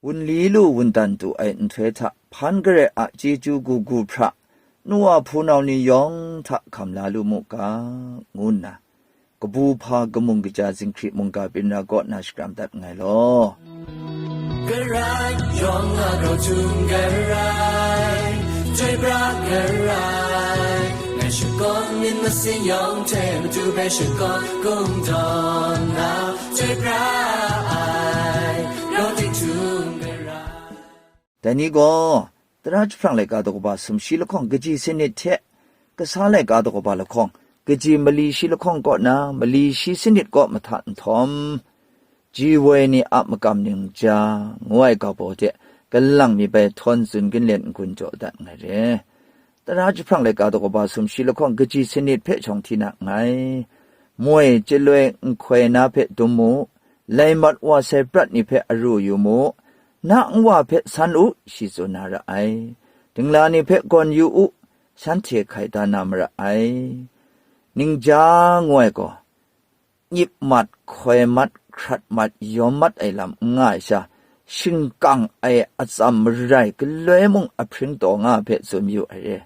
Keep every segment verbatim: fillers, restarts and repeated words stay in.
Wunli lu wundan tu ai nhtoi hta hpan Karai a chyeju gugu hpra, nu wa hpunau ni yawng hta hkam la lu mu ga, ngu nna, kabu hpa kamung kaja zinghkri mungga byin ra kaw na shakram dat nngai law. Karai yawng a grau htum Karai, chyoi pra Karai, ngai shakawn myit masin yawng hte matu hpe shakawn kungdawn na, chyoi pra ai, grau ting htum Karai. Dai ni gaw, tara jahprang laika daw kaba sumshi lahkawng kaji sanit hte, kasa laika daw kaba lahkawng kaji mali shi lahkawng kaw na mali shi sanit kaw mahta nhtawm, ji woi ni a makam ning ja, ngu ai ga baw hte, kalang mi bai htawn tsun ginlen n-gun jaw dat nngai re. Tara jahprang laika daw kaba sumshi lahkawng kaji sanit hpe shawng hti na nngai. Moi chyaloi nhkoi na hpe dum mu, lai mat wa sai prat ni hpe aru yu mu, na nwa hpe san u, shi tsun na ra ai. Dingla ni hpe gawn yu u, shanhte hkai da na mara ai. Ningja ngu ai gaw, nyip mat, hkoi mat, hkrat mat, yawm mat ai lam n nga ai sha, shingkang ai atsam marai galoi mung ahpring taw nga hpe tsun mayu ai re.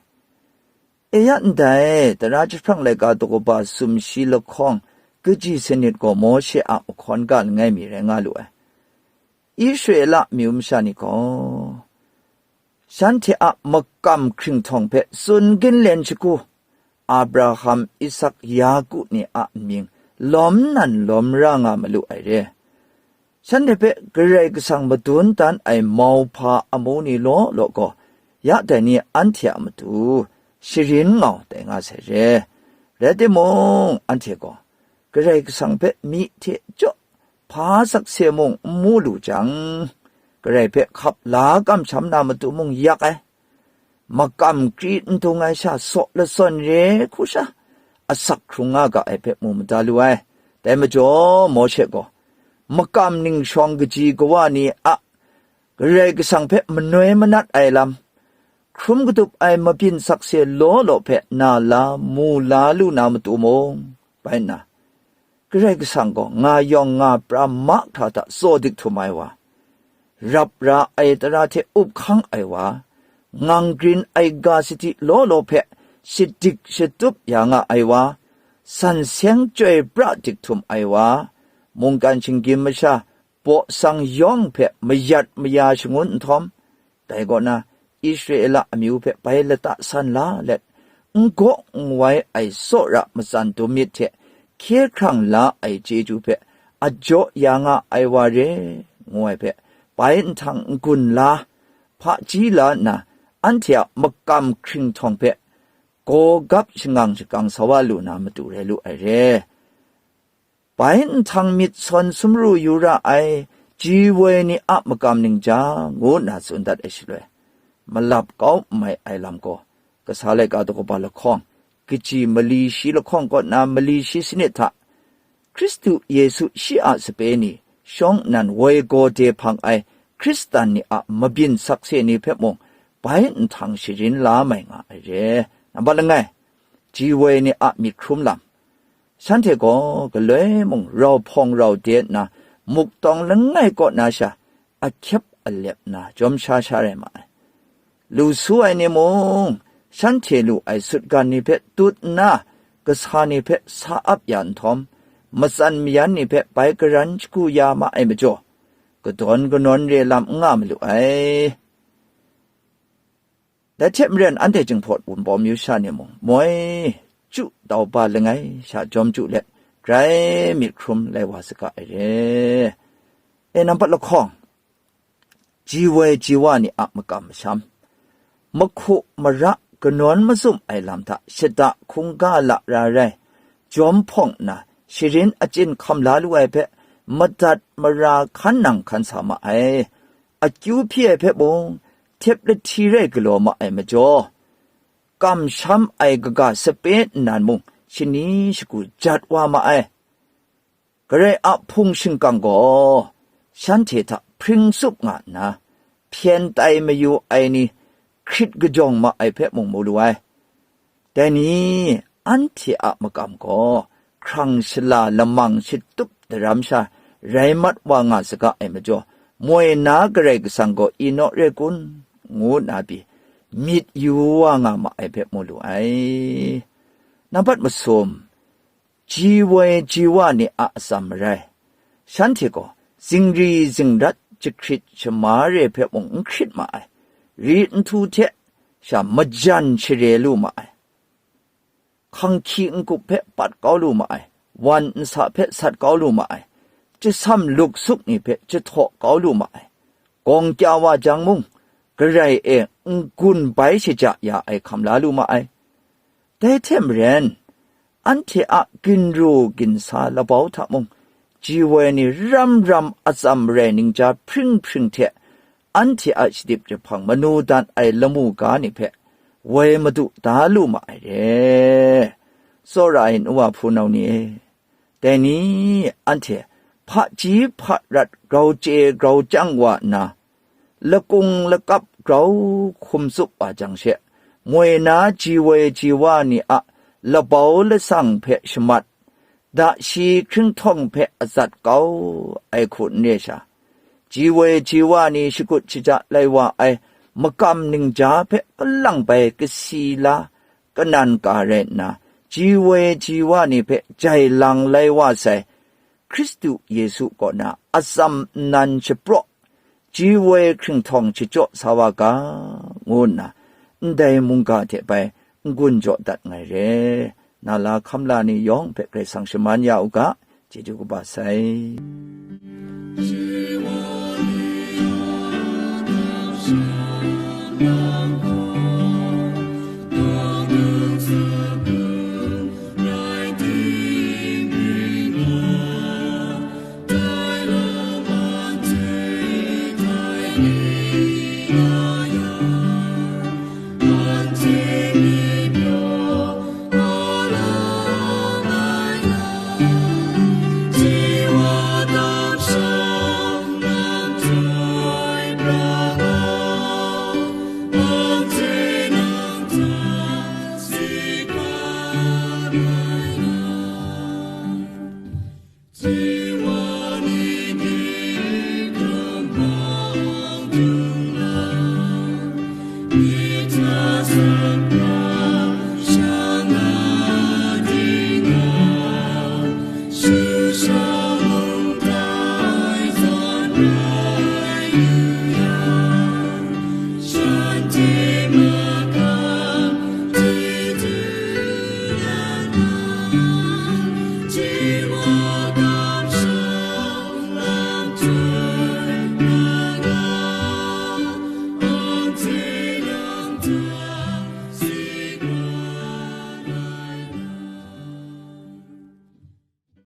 E ya ndai, tara jahprang laika daw kaba sumshi lahkawng kaji sanit gaw Mawshe a mahkawn ga langai mi rai nga lu ai. Israela amyu masha ni gaw, shanhte a makam hkringhtawng hpe tsun ginlen shagu, Abraham, Isak, Yaku ni a mying lawm nan lawm ra nga malu ai re. Shanhte hpe Karai Kasang madun dan ai mauhpa amu ni law law gaw, ya dai ni anhte a matu sharin ngau tai nga sai re. Rai timung, anhte gaw Karai Kasang hpe myi hte jaw hpa sakse mung n mu lu jang, Karai hpe hkap la kamsham na matu mung yak ai. Makam kri n dung ai sha saw lasawn re hku sha, asak hkrung nga ga ai hpe mu mada lu ai. Dai majaw, Mawshe gaw, makam ningshawng kaji kawa ni a Karai Kasang hpe manoi manat ai lam, hkrum katup ai mabyin sakse law law hpe na la mu la lu na matu mung, bai nna, Karai Kasang gaw nga yawng nga pra mahkra hta tsaw dik htum ai wa, rap ra ai tara hte up hkang ai wa, ngang grin ai ga sadi law law hpe shadik shatup ya nga ai wa, san seng chyoi pra dik htum ai wa, mungkan shinggyim masha baw sang yawng hpe mayat maya shangun nhtawm, dai kaw na, Israela amyu hpe bai lata san la let, n gaw n wai ai tsawra matsan dum myit hte hkye hkrang la ai chyeju hpe ajaw ya nga ai wa re, ngu ai hpe, bai nhtang n-gun la, hpaji la nna, anhte a makam hkringhtawng hpe gaw gap shangang shakang sa wa lu na matu rai lu ai re. Bai nhtang myit sawn sumru yu ra ai ji woi ni a makam ning ja, ngu nna tsun dat ai shaloi, malap kau n mai ai lam gaw, kasa laika daw kaba lahkawng, kaji mali shi lahkawng kaw na mali shi sanit hta, Hkristu Yesu shi a sape ni, shawng nnan woi gaw de hpang ai Hkristan ni a mabyin sakse ni hpe mung bai nhtang sharin la mai nga ai re. Nambat langai, ji woi ni a myit hkrum lam, shanhte gaw galoi mung rau hpawng rau de nna, muktawng langai kaw na sha, ahkyep alep na jawm sha sha rai ma ai. Lu su ai ni mung, shanhte lu ai sutgan ni hpe tut nna, kasa ni hpe sa ap ya nhtawm, matsan mayan ni hpe bai karan shagu ya ma ai majaw, kadawn kanawn re lam n nga malu ai. Dai hte maren anhte Jinghpaw Wunpawng myu sha ni mung, moi, chyu tau ba langai sha jawm chyu let, grai myit hkrum lai wa saga ai re. E nambat lahkawng, ji woi ji wa ni a makam masham, mahku mara kanawn mazum ai lam hta shada hkungga lara rai, jawm hpawng nna sharin achyin hkam la lu ai hpe, madat mara hkan nang hkan sa ma ai. Akyu hpyi ai hpe mung, htep lahti rai galaw ma ai majaw, kamsham ai kaga sape nnan mung shani shagu jat wa ma ai. Karai a hpung shingkang gaw shanhte hta hpring tsup nga nna, hpyen tai mayu ai ni hkrit kajawng ma ai hpe mung mu lu ai. Dai ni, anhte a makam gaw hkrang shala lamang shatup daram sha rai mat wa nga saga ai majaw, moi na Karai Kasang gaw Enoch rai kun? ngu nna pyi, myit yu wa nga ma ai hpe mu lu ai. Nampat masum, ji woi ji wa ni a atsam marai, shanhte gaw zingri zingrat jahkrit shamare hpe mung n hkrit ma ai, ri nhtu hte sha majan share lu ma ai, hkanghki n-gup hpe pat kau lu ma ai, wan nsa hpe sat kau lu ma ai, chyasam luksuk ni hpe jahtaw kau lu ma ai, gawng kya wa jang mung, Karai e n-gun bai shaja ya ai hkam la lu ma ai. Dai hte maren, anhte a ginru ginsa labau hta mung, ji woi ni ram ram atsam rai ningja hpring hpring hte, anhte a shadip jahpang manu dan ai lamu ga ni hpe, woi madu da lu ma ai re. Tsawra ai nu wa hpunau ni e, dai ni anhte hpaji hparat grau chye grau chyang wa nna, lakung lakap grau hkum tsup wa jang she, moi na ji woi ji wa ni a labau lasang hpe shamat, da shi hkringhtawng hpe atsat kau ai hku n re sha, ji woi ji wa ni shakut shaja lai wa ai makam ningja hpe kalang bai kasi la kanan ka rai nna, ji woi ji wa ni hpe jai lang lai wa sai, Hkristu Yesu kaw na atsam nnan shapraw, ji woi hkringhtawng shachyaw sa wa ga, ngu nna, ndai mungga hte bai n-gun jaw dat ngai re. Na la hkam la ni yawng hpe Karai Kasang shaman ya u ga, chyeju kaba sai.